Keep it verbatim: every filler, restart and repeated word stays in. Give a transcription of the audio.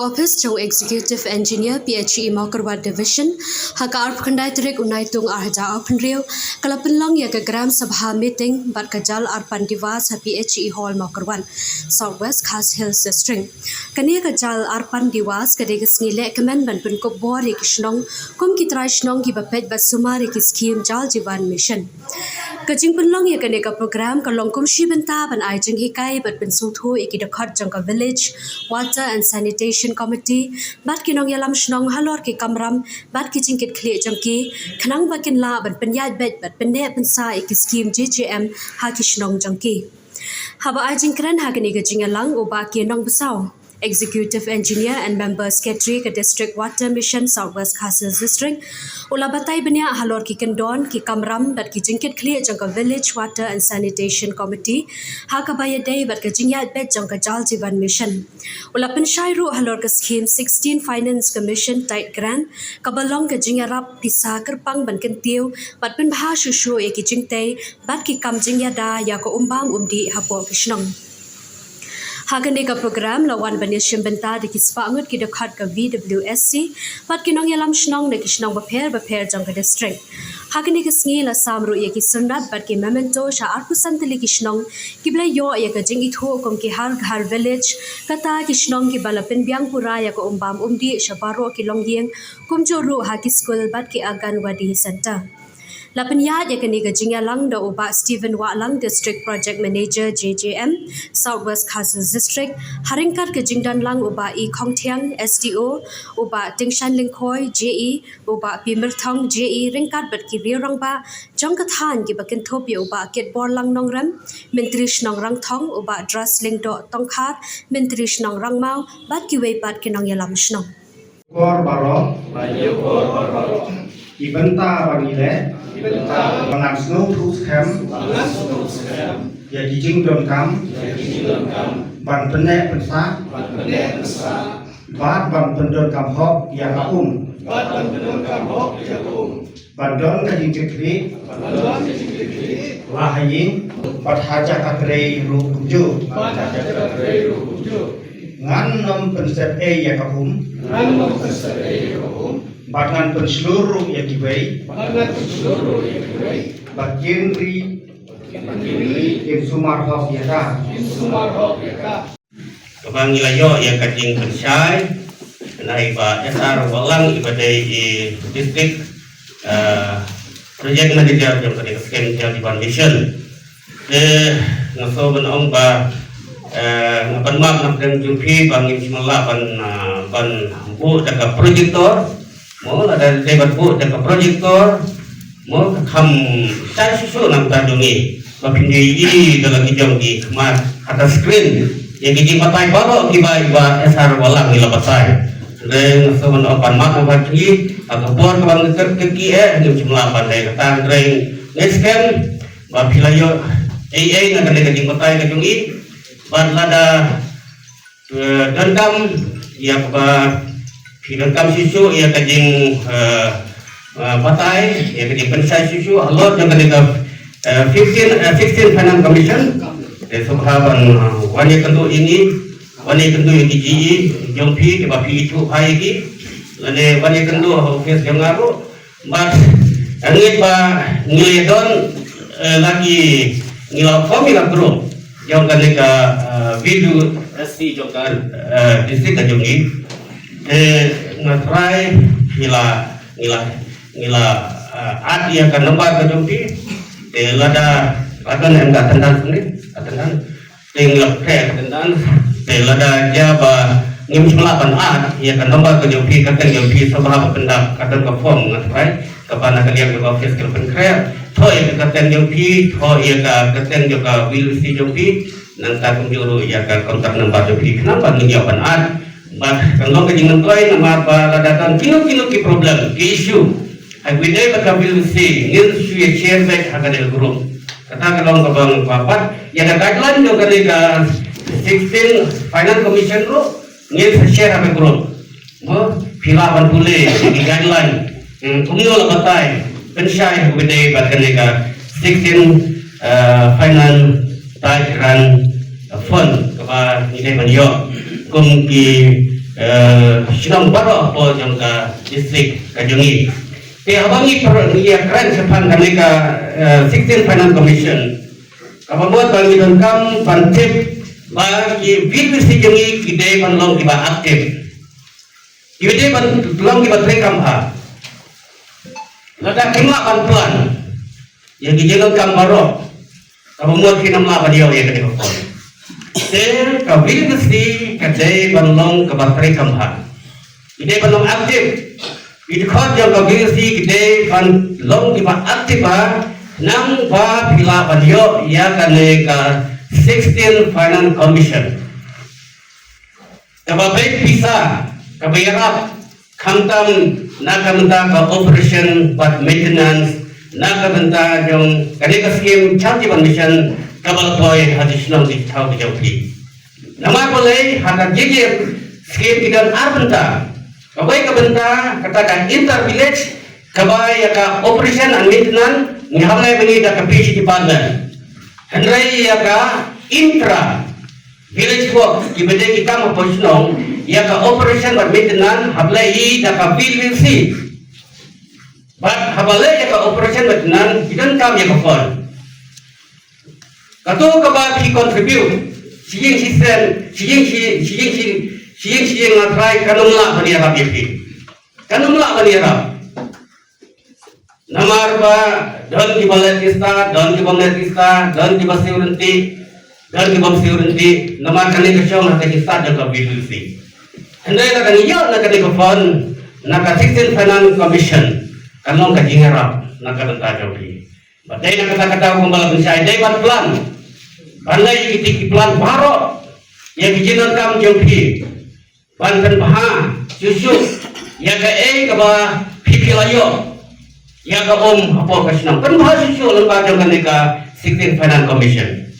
Office jong Executive Engineer P H E Mawkyrwat Division, ha ka arphew khyndai tarik u Naitung ar hajar arphew hynriew, ka la pynlong ïa ka Gram Sabha meeting bad ka Jal Arpan Diwas ha P H E Hall Mawkyrwat, South West Khasi Hills District. Kane ka Jal Arpan Diwas ka dei ka sngi lehkmen ban pynkup bor ïa ki shnong kum ki trai shnong kiba peit bad sumar ïa ki skhim Jal Jeevan Mission. Ka jingpynlong ïa kane ka program ka long kum shi bynta ban ai jinghikai bad pynsngewthuh ïa ki dkhot jong ka Village Water and Sanitation Committee bad ki nongïalam shnong halor ki kamram bad ki jingkitkhlieh jong ki, khnang ba kin lah ban pynïaid beit bad pynneh pynsah ïa ki skhim J J M ha ki shnong jong ki. Haba ai jingkren ha kane ka jingïalang, u Bah K Nongbasaw, Executive Engineer and Member Secretary ka District Water Mission South West Khasi Hills District, u la batai bniah halor ki kyndon, ki kamram bad ki jingkitkhlieh jong ka Village Water and Sanitation Committee ha kaba ïadei bad ka jingïaid beit jong ka Jal Jeevan Mission. U la pynshai ruh halor ka skhim sixteen Finance Commission Tied Grant, kaba long ka jingïarap pisa kyrpang ban kyntiew bad pynbha shuh shuh ïa ki jingtei bad ki kam jingïada ïa ka um bam um dih hapoh ki shnong. Ha kane ka program la wan ban ïashim bynta da ki spah ngut ki dkhot ka V W S C bad ki nongïalam shnong na ki shnong bapher bapher jong ka district. Ha kane ka sngi la sam ruh ïa ki syrnod bad ki memento sha arphew san tylli ki shnong kiba la ïoh ïa ka jingithuh kum ki Har Ghar Village, kata ki shnong kiba la pynbiang pura ïa ka um bam um dih sha baroh ki longïing, kumjuh ruh ha ki skul bad ki Anganwadi Centre. La pynïaid ïa kane ka jingïalang da u Bah Stephen Wahlang, District Project Manager J J M, South West Khasi Hills District, ha ryngkat ka jingdon lang u Bah E Khongthiang, S D O, u Bah Tingshan Lyngkhoi, J E, u Bah P Myrthong, J E, ryngkat bad ki riew rangbah jong ka thaiñ kiba kynthup ïa u Bah Kitborlang Nongrem, Myntri Shnong Rangthong, u Bah Dras Lyngdoh Tongkhar, Myntri Shnong Rangmaw, bad kiwei pat ki nongïalam shnong. Kor baroh. Ba ïa kor baroh. Ki bynta ba ngi leh. Ki bynta. Ba ngan sngewthuh skhem. Ba ngan sngewthuh skhem. Ïa ki jingdonkam. Ïa ki jingdonkam. Ban pynneh pynsah. Ban pynneh pynsah. Bad ban pyndonkam hok ïa ka um. Bad ban pyndonkam hok ïa ka um. Ban don ka jingkitkhlieh. Ban don ka jingkitkhlieh. La ha ïing. Bad ha jaka trei ruh kumjuh. Bad ha jaka trei ruh kumjuh. Ngan ym pynsep ei ïa ka um. Ngan ym pynsep ei ïa ka um. Bad ngan pynshlur ruh ïa kiwei. Bad ngan pynshlur ruh ïa kiwei. Ba kin ri. Ba kin ri. Kin sumar hok ïa ka. Kin sumar hok ïa ka. Kaba ngi la ïoh ïa ka jingpynshai na i Bah S R Wahlang iba dei i District, eh, Project Manager jong ka District Jal Jeevan Mission. Te nga sngewbha ban ong ba, eh, nga pan map na pdeng jong phi ba ngim shym lah ban, eh, ban buh da ka projector. Mo, lada dei ban buh da ka projector, mo, ka kham shai shuh shuh na ka bynta jong ngi. Ba phin ïohi da la ki jong ki khmat ha ka screen ïa ki jingbatai baroh kiba i Bah S R Wahlang i la batai. Hynrei nga sngewbha ban map na phi ha ka por kaba ngi kyrkieh, ngim shym lah ban dei kata, hynrei nga skhem ba phi la ïoh ei ei na kane ka jingbatai ka jong i. Bad lada eh, donkam ïa kaba phi donkam shuh shuh ïa ka jing, eh, eh, batai, ïa ka jingpynshai shuh shuh halor jong kane ka, eh, fifteen, eh, sixteen Finance Commission. Te sngewbha ban, eh, wan ïakynduh ïa ngi, wan ïakynduh ïa ki G E jong phi kiba phi ithuh bha ïa ki, lane wan ïakynduh ha office jong nga ruh. Bad ngeit ba ngi la don, eh, la ki, ngi la form ïa ka group jong kane ka, eh, V W S C jong ka, eh, district ka jong ngi. Te nga try ngi la, ngi la, ngi la, eh, add ïa ka number ka jong phi. Te lada, lada em ka attendance ni, attendance. Te ngi la phet ka dang, te lada jia ba ngim shym lah ban add ïa ka number ka jong phi, ka kyrteng jong phi, sngewbha ba pyndap, ka don ka form nga tharai kaba na ka liang jong ka office ka la pynkhreh. Thoh ïa ka kyrteng jong phi, thoh ïa ka kyrteng jong ka V W C jong phi, nangta kumjuh ruh ïa ka contact number jong phi, khnang ba ngin ïoh ban add. Bad kan long ka jingmyntoi namar ba lada don kino kino ki problem, ki issue ha kaba ïadei bad ka V W C, ngin shu ïa share beit ha kane ka group. Kata ka long kaba nga kwah pat, ïa ka guideline jong kane ka sixteen Finance Commission ruh ngin sa share ha ka group. Mo, phi lah ban pule ïa ki guideline. Hmm, kumno la batai, pynshai ha kaba ïadei bad kane ka sixteen, eh, Finance Tied Grant Fund kaba ngi dei ban ïoh kum ki eh, shnong baroh hapoh jong ka district ka jong ngi. Te haba ngi per ngi ïa kren shaphang kane ka, eh, sixteen Finance Commission, kaba mut ba ngi donkam ban tip ba ki V V C jong ngi ki dei ban long kiba active, ki dei ban long kiba treikam bha. Lada kim lah ban plan ïa ki jingdonkam baroh, kaba mut kin ym lah ban ïoh ïa kane ka fund. Te ka V V C ka dei ban long kaba treikam bha, ki dei ban long active. Ki dkhot jong ka V V C ki dei ban long kiba active bha, khnang ba phi lah ban ïoh ïa kane ka sixteen Finance Commission. Kaba beit pisa kaba ïarap, khamtam na ka bynta ka operation bad maintenance, na ka bynta jong kane ka skim Jal Jeevan Mission kaba la poi ha ki shnong ki thaw ki jong phi. Namar balei, ha ka J J M skim ki don ar bynta. Kawei ka bynta kata ka inter village, kaba ïa ka operation and maintenance ngi hap leh bad ngi da ka P H E department. Hynrei ïa ka intra village work, kiba dei ki kam hapoh shnong, ïa ka operation bad maintenance hap leh hi da ka V V C. Bad haba leh ïa ka operation bad maintenance, ki donkam ïa ka fund. Kato kaba phi contribute shi ïing shi sem, shi ïing shi, shi ïing shi, shi ïing shi ïing nga trai, kan ym lah ban ïarap ïa phi. Kan ym lah ban ïarap. Namar ba don kiba leh ki stad, don kiba leh ki stad, don kiba siew ryntih, don kiba siew ryntih. Namar kane ka shong ha ka jingstad jong ka V V C. Hynrei lada ngi ïoh na kane ka fund na ka sixteen Finance Commission, kan long ka jingïarap na ka bynta jong phi. Bad dei na kata ka daw kumba la pynshai, dei ban plan, ban leh ïa kiti ki plan baroh ïa ki jingdonkam jong phi, ban pynbha shuh shuh ïa kaei kaba phi phi la ïoh ïa ka um hapoh ka shnong. Pynbha shuh shuh lyngba jong kane ka sixteen Finance Commission.